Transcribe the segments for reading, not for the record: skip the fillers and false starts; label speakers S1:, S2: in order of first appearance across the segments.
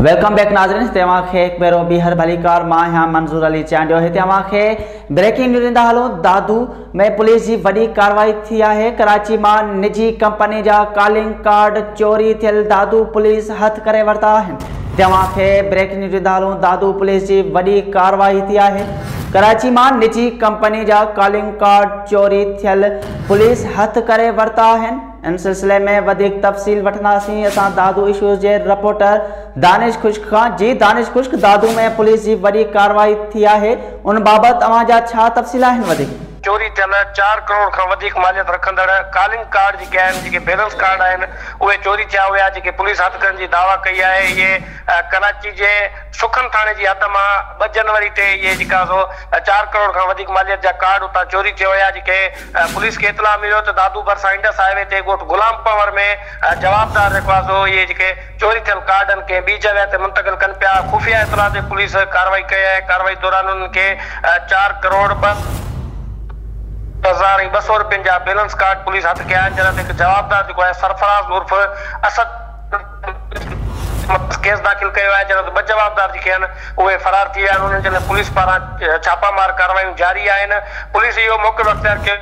S1: Welcome back ناظرين، هتي اوهان کي هڪ ڀيرو ٻيهر ڀليڪار. مان آهيان منظور علي چانڊيو. هتي اوهان کي بريڪنگ نيوز ڏيندا هلون، دادو ۾ پوليس جي وڏي ڪارروائي ٿي آهي. ڪراچي مان نجي ڪمپني جا ڪالنگ ڪارڊ چوري ٿيل دادو پوليس هٿ ڪري ورتا آهن. هتي اوهان کي بريڪنگ نيوز ڏيندا هلون، دادو پوليس جي وڏي ڪارروائي ٿي آهي. ڪراچي مان نجي ڪمپني جا ڪالنگ ڪارڊ چوري ٿيل پوليس هٿ ڪري ورتا آهن. ان سلسلي ۾ وڌيڪ تفصيل وٺنداسين اسان دادو اشوز جي رپورٽر دانش خشڪ کان. جي دانش خشڪ، دادو ۾ پوليس جي وڏي ڪارروائي ٿي آهي، ان بابت اوهان جا ڇا تفصيل آهن وڌيڪ؟
S2: چوري ٿيل 4 ڪروڙ کان وڌيڪ ماليت رکندڙ ڪالنگ ڪارڊ جيڪي آهن، جيڪي بيلنس ڪارڊ آهن، اهي چوري ٿيا هيا، جيڪي پوليس هٿ ڪرڻ جي دعويٰ ڪئي آهي. اهي ڪراچي جي سکن ٿاڻي جي حد مان 2 جنوري تي اهي جيڪا سو 4 ڪروڙ کان وڌيڪ ماليت جا ڪارڊ اتان چوري ٿيا هيا، جيڪي پوليس کي اطلاع مليو ته دادو ڀرسان انڊس هاء وي تي ڳوٺ غلام پنهور ۾ جوابدار جيڪو آهي سو اهي جيڪي چوري ٿيل ڪارڊ آهن ڪنهن ٻي جڳهه تي منتقل ڪن پيا. خفيه اطلاع تي پوليس ڪارروائي ڪئي آهي. ڪارروائي دوران انهن کي 4 ڪروڙ 2 هزار ۽ 200 رپين جا بيلنس ڪارڊ پوليس هٿ ڪيا آهن، جڏهن ته هڪ جوابدار جيڪو آهي سرفراز عرف اسد مٿس ڪيس داخل ڪيو آهي، جڏهن ته 2 جوابدار جيڪي آهن اهي فرار ٿي ويا آهن. انهن جي لاء پوليس پاران ڇاپا مار ڪارروايون جاري آهن. پوليس اهو موقف اختيار ڪيو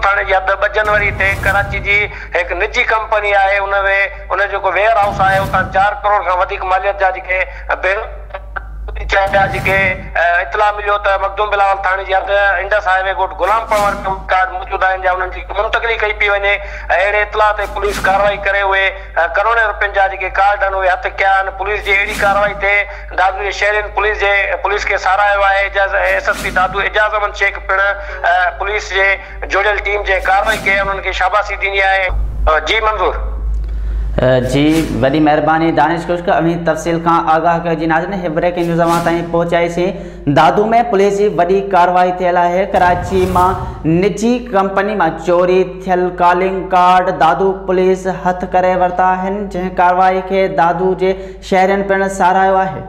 S2: ٿاڻي جي حد 2 جنوري تي ڪراچي جي هڪ نجي ڪمپني آهي ان ۾ ان جو جيڪو ويئر هائوس آهي اتان 4 ڪروڙ کان وڌيڪ ماليت جا جيڪي بيل چيا جيڪي اطلاع مليو ته مخدوم بلاول ٿاڻي جي حد انڊس هاء وي ڳوٺ غلام پنهور ۾ ڪارڊ موجود آهن جا انهن جي منتقلي ڪئي پئي وڃي. اهڙي اطلاع تي پوليس ڪارروائي ڪري اهي ڪروڙين روپين جا جيڪي ڪارڊ آهن اهي هٿ ڪيا آهن. پوليس جي اهڙي ڪارروائي تي دادو جي شهرين پوليس جي پوليس کي ساراهيو آهي. Ijaz S S P Dadu Ijaz Ahmed Shaikh پڻ پوليس جي جوڙيل ٽيم جنهن ڪارروائي ڪئي انهن کي شاباسي ڏني آهي. جي منظور.
S1: جي وڏي مهرباني دانش خشڪ، اوهين تفصيل کان آگاهه ڪيو. جي ناظرين، هي بريڪنگ نيوز اوهان تائين پهچائي سين. دادو ۾ پوليس جي وڏي ڪارروائي ٿيل آهي. ڪراچي مان نجي ڪمپني مان چوري ٿيل ڪالنگ ڪارڊ دادو پوليس هٿ ڪري ورتا آهن، جنهن ڪارروائي کي دادو جي شهرين پڻ ساراهيو آهي.